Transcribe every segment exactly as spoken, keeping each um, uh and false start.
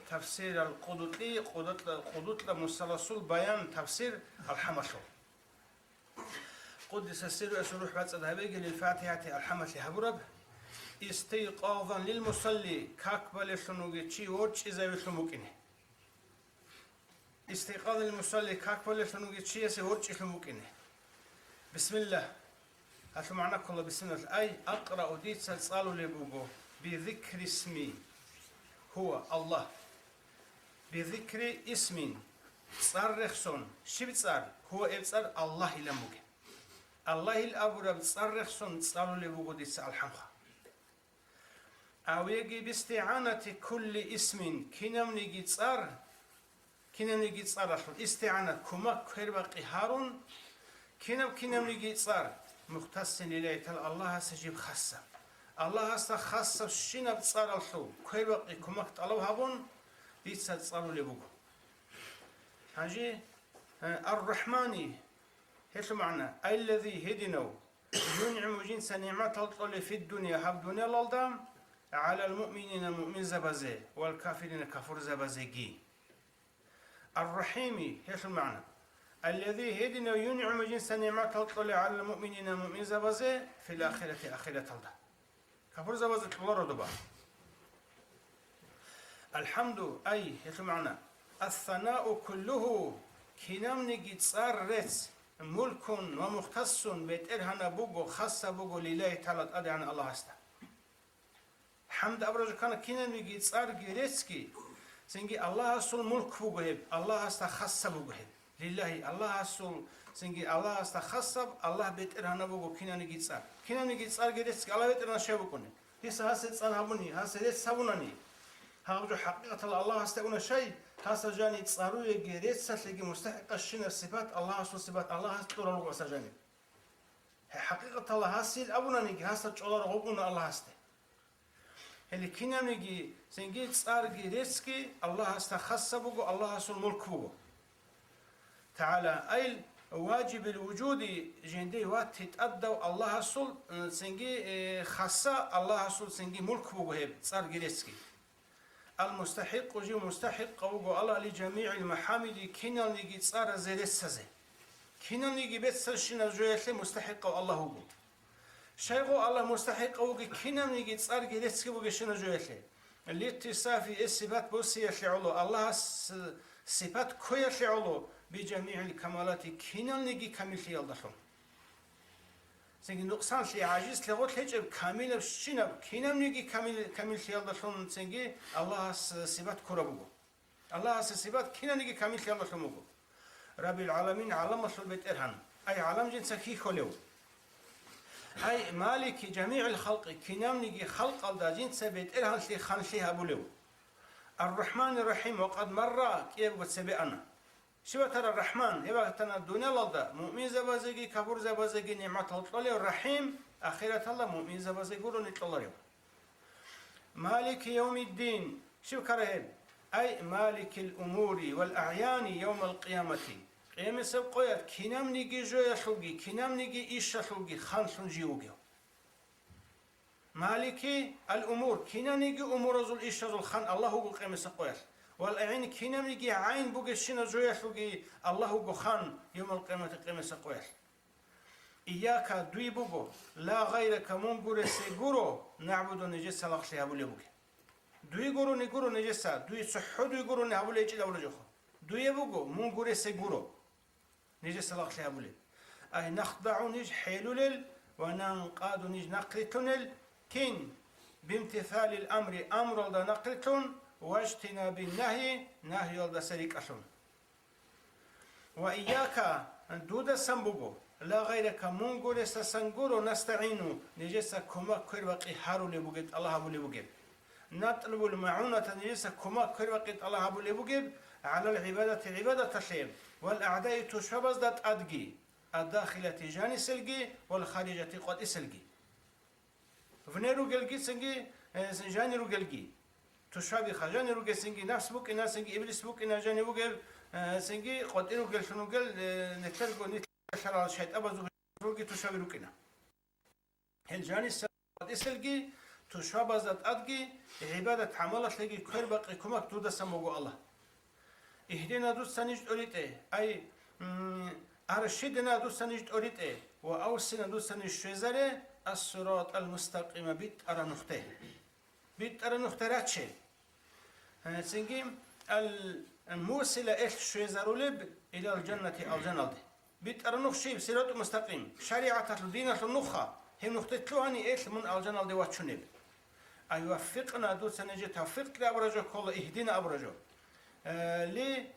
тафсирал къудутӀи, къудутӀа, къудутӀа мусаласул баян тафсир алхӀамалъул. Къуддиса сирругьу, асул рухӀ бацӀцӀад гьабеги, лил-ФатихӀати алхӀамалъи гьабураб: «Истайкъазан лил мусалли», как балелъун вугев чи ворчӀизавилъун букӀине. «Истайкъазан лил мусалли», как балелъун вугев чиясе ворчӀилъун букӀине. Бисмилла. Гьалъул магӀна ккола бисмилла. Ай, акърау, дица цӀалулеб буго, би зикри исми гьува Аллагь. Би зикри исмин, цӀар рехсон, щиб цӀар? Гьува, эб цӀар Аллагьилан бугеб. Аллагьил абураб цӀар рехсон цӀалулеб буго дица алхӀамха. Ав яги бистигӀанати кулли исмин, кинавниги цӀар, кинавниги цӀаралъул истигӀана, кумак, квербакъи гьарун, кинаб-кинавниги цӀар, мухтассин лиллагьи тагӀала, Аллагьасе жиб хасса. Аллагьасда хасабщинаб цӀаралъул квербакъи, кумак тӀалаб гьабун, дица цӀалулеб буго. Гьанже, э, Ар-Рахмани, гьелъул магӀна, аллази, гьединав, юнигӀму, жинца нигӀматал кьолев, фиддуния, гьаб дуниялалда, гӀалал муъминина, муъминзабазе, вал кафирина, кафурзабазеги. Ар-Рахими, гьелъул магӀна, аллази, гьединав, юнигӀму, жинца нигӀматал кьолев, гӀалал муъминина, муъминзабазе, фил ахирати, ахираталда. Кафурзабазе кьоларо доба. Алхамду, ай, гьелъул магӀна, ас-санау куллугьу, кинабниги цӀар рецц, мулкун ва мухтассун, бетӀергьанаб буго, хасаб буго, лиллагьи тагӀала, ТӀадегӀан Аллагьасда. ХӀамд абураб жо ккана, кинабниги цӀарги реццги, цинги Аллагьасул мулк буго гьеб, Аллагьасда хасаб буго гьеб. Лиллагьи, Аллагьасул, цинги Аллагьасда хасаб, Аллагь бетӀергьанаб буго кинабниги цӀар. Кинабниги цӀарги реццги Аллагь бетӀергьанав щай букӀунеб? Гьес гьасе цӀар гьабуни, гьасе рецц гьабунани, гьаб жо хӀакъикъаталда Аллагьасде уна щай, гьасда жани цӀаруеги реццалъеги мустахӀикъащинаб сипат, Аллагьасул сипат, Аллагьас кьурал руго гьасда жани. Гье, хӀакъикъаталда гьасил абунаниги, гьасда чӀоларо гъуб уна Аллагьасде. Гьеле кинабниги, цинги цӀарги реццги Аллагьасда хасаб буго, Аллагьасул мулк буго. ТагӀала, ай, важибил вужуди, жинди ватти тӀадав Аллагьасул, э, цинги, э, хасса Аллагьасул цинги мулк буго гьеб цӀарги реццги. Ал-мустахӀикъу, жив мустахӀикъав вуго Аллагь, ли жамигӀил махӀамиди, киналниги цӀаразе реццазе. Киналниги беццалщинаб жоялъе мустахӀикъав Аллагь вуго. Щайгу Аллагь мустахӀикъав вугев кинабниги цӀарги реццги бугебщинаб жоялъе? Литтисафи, э, сипат босиялъе гӀоло, Аллагьас сипат ккоялъе гӀоло, би жамигӀил камалати, киналниги камиллъиялдалъун. Цинги нукъсанлъи, гӀажизлъи гъорлъ гьечӀеб, камилабщинаб, кинабниги камил-, камиллъиялдалъун цинги Аллагьас сипат ккураб буго. Аллагьасе сипат кинабниги камиллъиялдалъун буго. Раббил гӀаламин, гӀаламалъул БетӀергьан. Ай, гӀалам жинца хьихьулев. Ай, Малики жамигӀил халкъи, кинабниги халкъалда жинца БетӀергьанлъи ханлъи гьабулев. Ар-Рахманир Рахим, ва къад марра, кӀиябго цебе ана. Щив ватана Рахман? Гьев ватана дуниялалда муъминзабазеги кафурзабазеги нигӀматал кьолев, Рахим, ахираталда муъминзабазе гурони кьоларев. Малики явмиддин, щив ккара гьеб? Ай, маликил умури вал агӀяни явмал къиямати. Къиямасеб къоялъ кинабниги жоялъулги, кинабниги ишалъулги ханлъун жив вугев. Малики ал-умур, кинабниги умуразул ишазул хан Аллагь вуго къиямасеб къоялъ. Вал агӀин, кинабниги гӀайн бугебщинаб жоялъулги Аллагь вуго хан явмал къиямати, къиямасеб къоялъ. Ийяка, дуй буго, ла гъайрака, мун гуресе гуро, нагӀбуду, нижеса лагълъи гьабулеб бугеб. Дуй гурони гуро нижеса, дуй цохӀо дуй гурони гьабулей чӀила вуражухъо. Дуе буго, мун гуресе гуро. Нижеса лагълъи гьабулеб. Ай, нахдагӀу, ниж хӀелулел, ва нанкъаду, ниж нахърилълъунел, кин? Бимтисалил амри, амралда нахърилълъун, важтинабин нагьи, нагьиялдаса рикӀкӀалъун. Ва ийяка, дудасан буго, ла гъайрака, мун гуресасан гуро, настагӀину, нижеса кумак квербакъи гьарулеб бугеб, тӀалаб гьабулеб бугеб. Натлубул магӀуната, нижеса кумак квербакъи тӀалаб гьабулеб бугеб, гӀалал гӀибадати, гӀибадаталъе, вал агӀдаи, тушбабазда тӀадги, аддахилати, жаниселги, вал харижати, къватӀиселги. Вне ругелгицинги, э, жани ругелги. Тушбаби хажани ругесинги, нафс букӀинасинги, иблис букӀина жани вугев, э, синги къватӀи ругеллъун вугел, э, нилъерго нилъ-, нилъарал шайтӀабазул руги тушбаби рукӀина. Гьел жаниса къватӀиселги, Тушбабазда тӀадги, гӀибадат-гӀамалалъеги квербакъи кумек дудасан буго, Аллагь. Игьдина, дуца ниж тӀоритӀе, ай, м, аршидина, дуца ниж тӀоритӀе, ва авсина, дуца ниж щвезаре, ас-сиратӀал мустакъима, битӀараб нухде. БитӀараб нухде раче. Гьанацинги ал-мусила, элъ щвезарулеб, илал жаннати, алжаналде. БитӀараб нух щиб? СиратӀу мустакъим, шаригӀаталъул, диналъул нуха, гьеб нухде лъугьани, элъ мун алжаналде вачунеб. Ай ваффикъна, дуца нижее тавфикъ кьабуражо ккола, игьдина абуражо. Э, ли,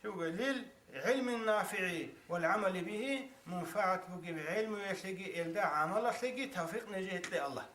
лил гӀилмин нафигӀи вал гӀамали бигьи, мунфагӀат бугеб гӀилмуялъеги, элда гӀамалалъеги тавфикъ нижее кье, Аллагь.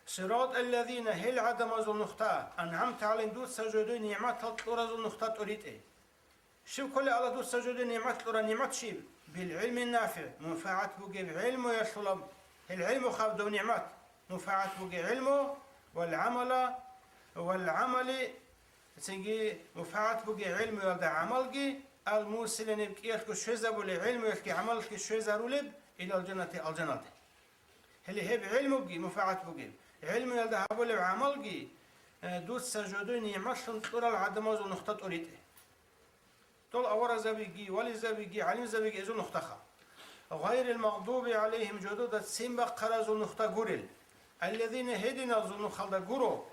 СиратӀаллазина, гьел гӀадамазул нухда, ан'амта гӀалайгьим, дуца жодое нигӀматал кьуразул нухда тӀоритӀе. Щиб ккола, Аллагь, дуца жодое нигӀмат кьураб? НигӀмат щиб? Бил гӀилмин нафигӀ, мунфагӀат бугеб гӀилмуялъулаб, гьел гӀилмухъаб дов нигӀмат, мунфагӀат бугеб гӀилму, вал гӀамала, вал гӀамали, цинги мунфагӀат бугеб гӀилмуялда гӀамалги, ал-мусила, ниб кӀиялъго щвезабулеб, гӀилмуялъги гӀамалалъги щвезарулеб, илал жаннати, алжаналде. Гьеле гьеб гӀилмуги мунфагӀат бугеб, гӀилмуялда гьабулеб гӀамалги, э, дуца жодое нигӀматлъун кьурал гӀадамазул нухда тӀоритӀе. Дол аварагзабиги, вализабиги, гӀалимзабиги эзул нухдаха. Гъайрил магъдуби гӀалайгьим, жодода ццин бахъаразул нухда гурел. Аллазина, гьединалзул нухалда гуро,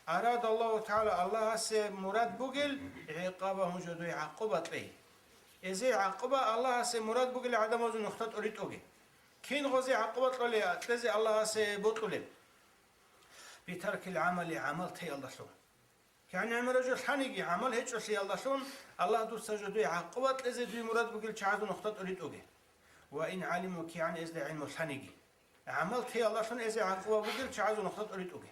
арада Аллагьу тагӀала, Аллагьасе мурад бугел, гӀикъабагьум, жодое гӀакъуба кьей. Эзие гӀакъуба Аллагьасе мурад бугел гӀадамазул нухда тӀоритӀоге. Кин гъозе гӀакъуба кьолеб, кьезе Аллагьасе бокьулеб? Битаркил гӀамали, гӀамал теялдалъун. КигӀан гӀемераб жо лъаниги, гӀамал гьечӀолъиялдалъун, Аллагь, дуца жодое гӀакъуба кьезе дуе мурад бугел чагӀазул нухда тӀоритӀуге. Ва ин гӀалиму, кигӀан эзда гӀилму лъаниги, гӀамал теялдалъун эзе гӀакъуба бугел чагӀазул нухда тӀоритӀуге.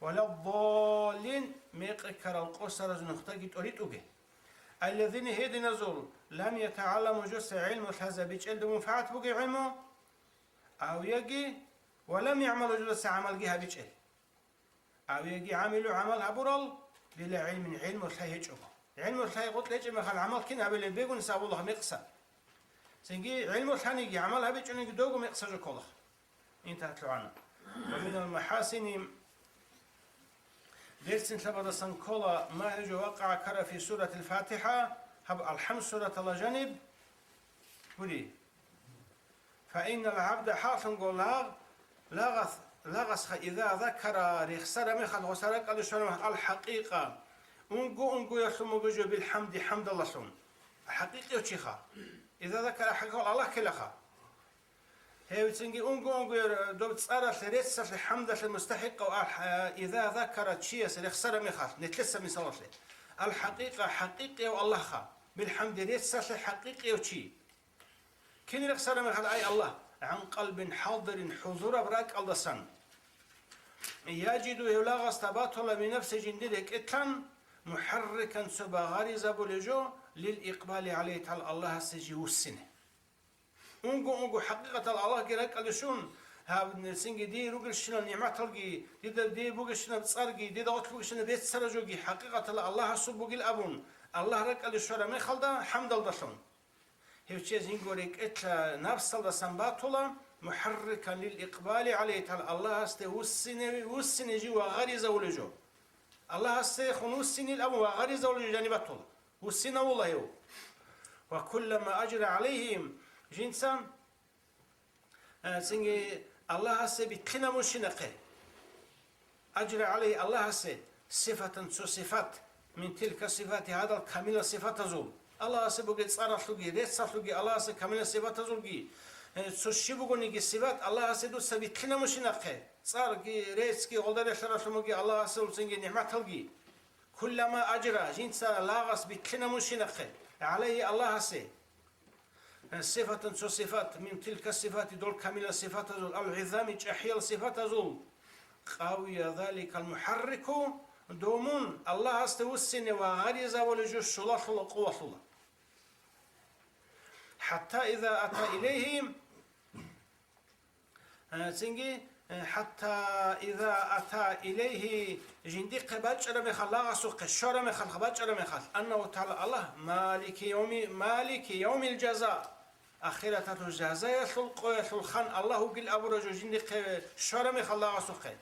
Валаддаллин, мекъи ккарал къосаразул нухдаги тӀоритӀуге. Аллазина, гьединазул, лам ятагӀалламу, жуса гӀилму лъазабичӀелда мунфагӀат бугеб гӀилму, ав яги, ва лам ягӀмалу, жудаса гӀамалги гьабичӀел. Ав яги гӀамилу, гӀамал гьабурал, била гӀилмин, гӀилму лъай гьечӀого. ГӀилму лъай гъоркь гьечӀеб мехалъ гӀамал кин гьабилеб? Бегун гьабулаха мекъса. Цинги гӀилму лъаниги, гӀамал гьабичӀониги дого мекъса жо кколаха. Интат лъугӀана. Ва минал махӀасини, берцинлъабаздасан ккола, ма гьеб жо вакъагӀа ккара фи суратил ФатихӀа, гьаб АлхӀамд сураталда жаниб гури. Фаиннал гӀабда, хӀакълъунго лагъ-, лагъас-, лагъасха, иза закара, рехсараб мехалъ, гъоса ракӀалде щвараб мехалъ, ал-хӀакъикъа, унго-унгоялъун бугеб жо, билхӀамди, хӀамдалдалъун. ХӀакъикъияв чиха. Иза закара хӀакъикъа, Аллагь ккелаха. Гьевцинги унго-унгояр доб цӀаралъе, реццалъе, хӀамдалъе мустахӀикъав, ал-, иза закара, чияс рехсараб мехалъ, нилъеца мисалалъе, ал-хӀакъикъа, хӀакъикъияв Аллагьха, билхӀамди, реццалъе хӀакъикъияв чи. Кин рехсараб мехалъ, ай Аллагь, гӀан къалбин хӀадирин, хӀузураб ракӀалдасан. Яжиду, гьев лагъасда батула, минафси, жиндир рекӀелъан, мухӀаррикан, цо багъаризабулеб жо, лил икъбали гӀалайгьи тагӀала, Аллагьасе жив вуссине. Унго-унго, хӀакъикъаталда Аллагьги ракӀалде щун, гьаб нилъерцинги дие ругелщинал нигӀматалги, дида дие бугебщинаб цӀарги, дида гъорлъ бугебщинаб реццараб жоги хӀакъикъаталда Аллагьасул бугил абун, Аллагь ракӀалде щвараб мехалда, хӀамдалдалъун. Гьев чияс жинго рекӀелъа напсалдасан батула, мухӀаррикан лил икъбали гӀалайгьи тагӀала, Аллагьасде вуссине, вуссине жив вагъаризавулеб жо. Аллагьасдехун вуссинил абун вагъаризавулеб жо жаниб батула. Вуссинавула гьев. Ва куллама ажра гӀалайгьи, жинца Э, цинги Аллагьасе битлъинабунщинахъе. Ажра гӀалайгьи, Аллагьасе, сифатан, цо сифат, мин тилка сифати, гьадал камилал сифатазул. Аллагьасе бугеб цӀаралъулги, реццалъулги, Аллагьасе камилал сифатазулги, э, цо щиб бугониги сифат Аллагьасе дуца битлъинабунщинахъе. ЦӀарги, реццги, гъолда релълъаралъун бугеб Аллагьасул цинги нигӀматалги. Куллама ажра, жинца лагъас битлъинабунщинахъе, гӀалайгьи, Аллагьасе. Сифатан, цо сифат, мин тилка сифати, дол камилал сифатазул, ал-гӀизами, чӀахӀиял сифатазул, къавия заликал мухӀаррику, дов мун Аллагьасде вуссине вагъаризавулеб жо щулалъула, къувалъула. ХӀатта иза ата илайгьи, э, цинги, э, хӀатта иза ата илайгьи, жиндихъе бачӀараб мехалъ, лагъасухъе щвараб мехалъ, бачӀараб мехалъ, аннагьу тагӀала Аллагь, малики явми, малики явмил жаза. Ахираталъул жазаялъул къоялъул хан Аллагь вугил абураб жо жиндихъе щвараб мехалда гьасухъе.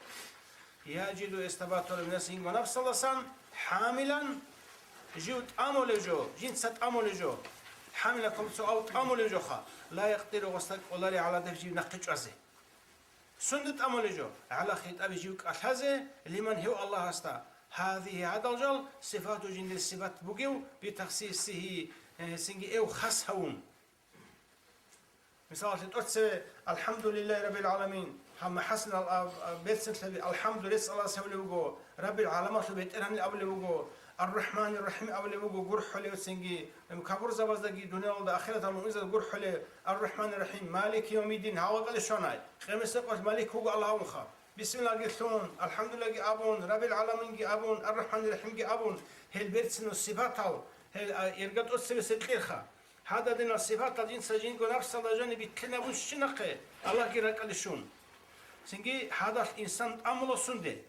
Яжиду, эсда батулеб несинго напсалдасан, хӀамилан, жив тӀамулев жо, жинца тӀамулев жо, хӀамилан, ккола цо ав тӀамулев жоха, ла якъдиру, гъосда кӀолареб гӀаладаб жив нахъе чӀвазе. Сунда тӀамулев жо, гӀала хитӀаби жив кӀалъазе, лиман, гьев Аллагьасда, гьадигьи, гьадал жал, сифату, жиндир сипат бугев, битахсисигьи, э, цинги эв хас гьавун. Мисалалъе, тӀоцеве «АлхӀамдулиллагьи раббил гӀаламин», гьаб махӀасинал аб-, аб-, берцинлъаби «АлхӀамду» рецц Аллагьасе гьабулеб буго, «Раббил гӀаламалъул БетӀергьанин» абулеб буго, «АррахӀманир-рахӀим» абулеб буго, гурхӀулев цинги, эм, капурзабаздаги дуниялалда, ахираталда муъминзабазда гурхӀулев, «АррахӀманир-рахӀим», «Малики явмиддин», гьавакъалде щванай, къемесеб къоялъ Малик вуго Аллагь абунха. Бисмиллагьги лъун, «АлхӀамдулиллагьги» абун, «Раббил гӀаламинги» абун, «АррахӀманир-рахӀимги» абун, гьел берцинал сипатал, гьел, а, эрга тӀоцебесеб кьерха. Гьададинал сипатал жинца жинго напсалда жаниб битлъинабун щинахъе, Аллагьги ракӀалде щун. Цинги гьадалъ инсан тӀамула сунде?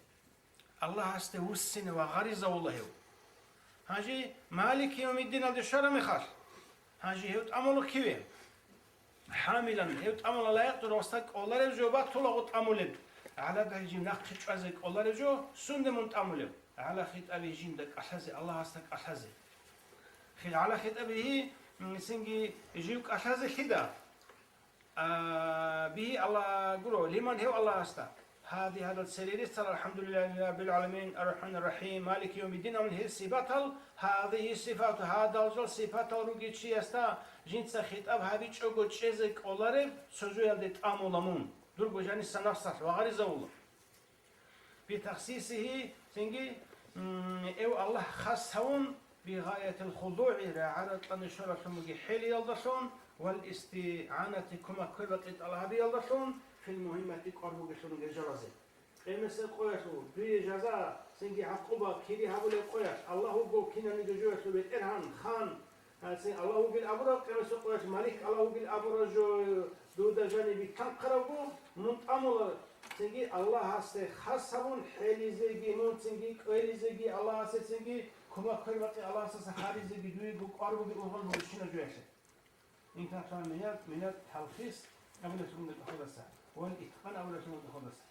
Аллагьасде вуссине ва гъаризавула гьев. Гьанже Малики явмиддиналде щвараб мехалъ, гьанже гьев тӀамула киве? ХӀамилан, гьев тӀамула, ла якъдиру, гъосда кӀолареб жо батулаго тӀамулеб, гӀаладаб жив нахъе чӀвазе кӀолареб жо, сунде мун тӀамулев? ГӀала хитӀабигьи, жинда кӀалъазе, Аллагьасда кӀалъазе. Хил гӀала хитӀабигьи, м, цинги жив кӀалъазе лъида? А, бигьи Аллагь гуро, лиман, гьев Аллагьасда. Гьади, гьадал цере реццал, «АлхӀамдулиллагьи раббил гӀаламин, ар-рахӀманир-рахӀим, Малики явмиддин» абун гьел сипатал, гьадигьи сифату, гьадал жал сипатал ругел чиясда жинца хитӀаб гьабичӀого чӀезе кӀолареб цо жоялде тӀамула мун, дурго жаниса напсалъ ва гъаризавула. Битахсисигьи, цинги, м, эв Аллагь хас гьавун, бигъаятил худугӀи, рагӀа-ракьалде щваралъун бугеб хӀелиялдалъун, вал истигӀанати, кумек квербакъи тӀалаб гьабиялдалъун, фил мугьиммати, кӀвар бугелъул гьел жалазе. Къемесеб къоялъул дуе жаза, цинги гӀакъуба, кири гьабулеб къоялъ, Аллагь вуго кинабниги жоялъул БетӀергьан, хан, А, цин Аллагь вугин абураб, къемесеб къоялъ Малик Аллагь вугин абураб жо дуда жаниб битӀанхъарабго, мун тӀамула, цинги Аллагьасде хас гьабун хӀелизеги, мун цинги кӀвелизеги, Аллагьасе цинги кумек квербакъи, Аллагьасдаса гьаризеги дуего кӀвар бугеб ургъан бугебщинаб жоялъе. Интахъа минат, минат талхис абулеб лъугьунеб доходаса, ван иткъан абулеб лъугьунеб доходаса.